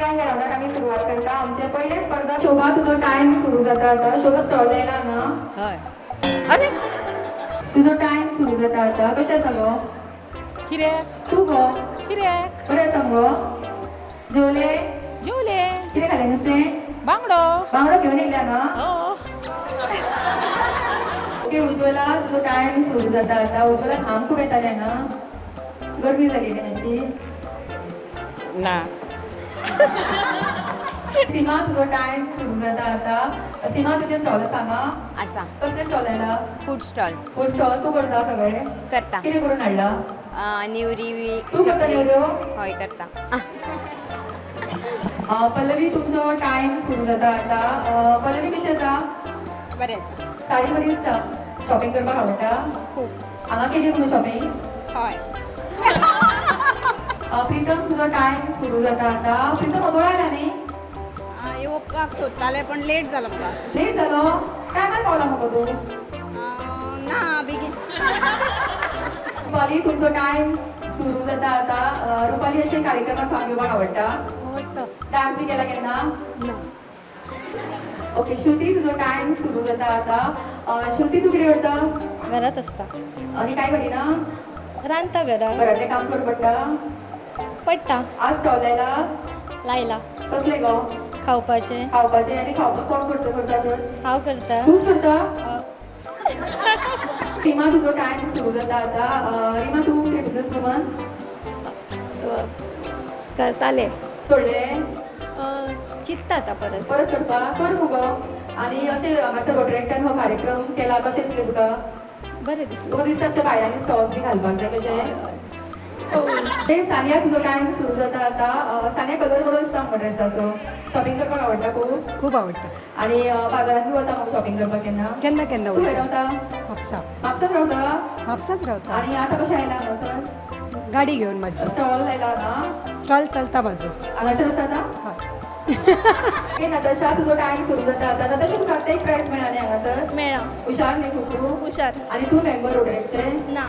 ह्या राउंडाक आमी सुरवात करता. आमचे पयले स्पर्धा. शोभा, तुजो टायम सुरू जाता आता. शोभा, स्टॉल येयला ना? हय. अरे. तुजो टायम सुरू जाता आता. कशें आसा गो? कित्याक? तूं गो? कित्याक? बरें आसा मुगो? जेवले? जेवले. कितें खालें नुस्तें? बांगडो. बांगडो घेवन येयल्या ना? हो. ओके उज्ज्वला, तुजो टायम सुरू जाता आता. उज्ज्वला, घाम खूब येताले ना? गरमी जाली न्ही मातशी? ना. सीमा, तुजो टायम सुरू जाता आता. सीमा, तुजें स्टॉल आसा हांगा? आसा. कसलें स्टॉल आयला? Food stall. फूड स्टॉल तूं करता सगळें? करता. कितें करून हाडला? नेवरी. तूं करता नेवऱ्यो? हय, करता. पल्लवी, तुमचो टायम सुरू जाता आता. पल्लवी, कशें आसा? बरें आसा. साडी बरी दिसता. शॉपिंग करपाक आवडटा? खूब. हांगा केली तुका शॉपिंग? हय. प्रितम, तुजो टायम सुरू जाता आता. प्रितम, अगोळ आयला न्ही? येवपाक सोदतालें पण लेट जालो म्हाका. लेट जालो? टायमार पावला मगो तूं? ना, बेगीन. रुपाली, तुमचो टायम सुरू जाता आता. रुपाली, अशे कार्यक्रमात भाग घेवपाक आवडटा? आवडटा. डान्स बी केला केन्ना? ना. ओके श्रुती, तुजो टायम सुरू जाता आता. श्रुती, तूं कितें करता? घरात आसता. आनी काय करिना? रांदता घरात. घरातलें काम चड पडटा? पडटा. आज स्टॉल आयला? लायला. कसलें गो? खावपाचें. खावपाचें. आनी खावपाक कोण करता करता तर? हांव करता. तूंच करता? रिमा, तुजो टायम सुरू जाता आता. रिमा, तूं कितें बिजनस वुमन? करताले. सोडलें? चिंत्ता आतां परत. परत करपा कर मुगो. आनी अशें हांगासर रोटरेक्टान हो कार्यक्रम केला, कशें दिसलें तुका? बरें दिसलें. तुका दिसता अशें बायलांनी स्टॉल्स बी घालपाक जाय कशें ते? सानिया, तुजो टायम सुरू जाता आता. सानिया, कलर बरो दिसता मुगो ड्रेसाचो. शॉपिंग करपाक आवडटा खूब? खूब आवडटा. आनी बाजारांत बी वता मुगो शॉपिंग करपाक केन्ना? केन्ना केन्ना तूं खंय वता. रावता? म्हापसा. म्हापसाच रावता? म्हापसाच रावता. आनी आतां कशें आयला हांगासर? गाडी घेवन म्हाजी. स्टॉल आयला हांगा? स्टॉल चलता म्हाजो. हांगासर आसा आतां? हय. ओके नताशा, तुजो टायम सुरू जाता आतां. नताशा, तुका आतां एक प्रायज मेळ्ळा न्ही हांगासर? मेळ्ळा. हुशार न्ही खूब तूं? हुशार. आनी तूं मेंबर रोटरेक्टचे? ना.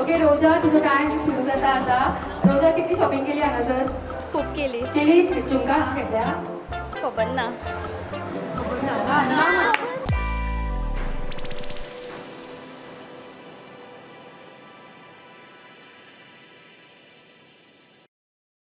ओके रोजा, तुजो टायम सुरू जाता आतां. रोजा, कितली शॉपिंग केली हांगासर? खूब केली. केली? झुमका हांगा घेतल्या? खबर ना. खबर ना.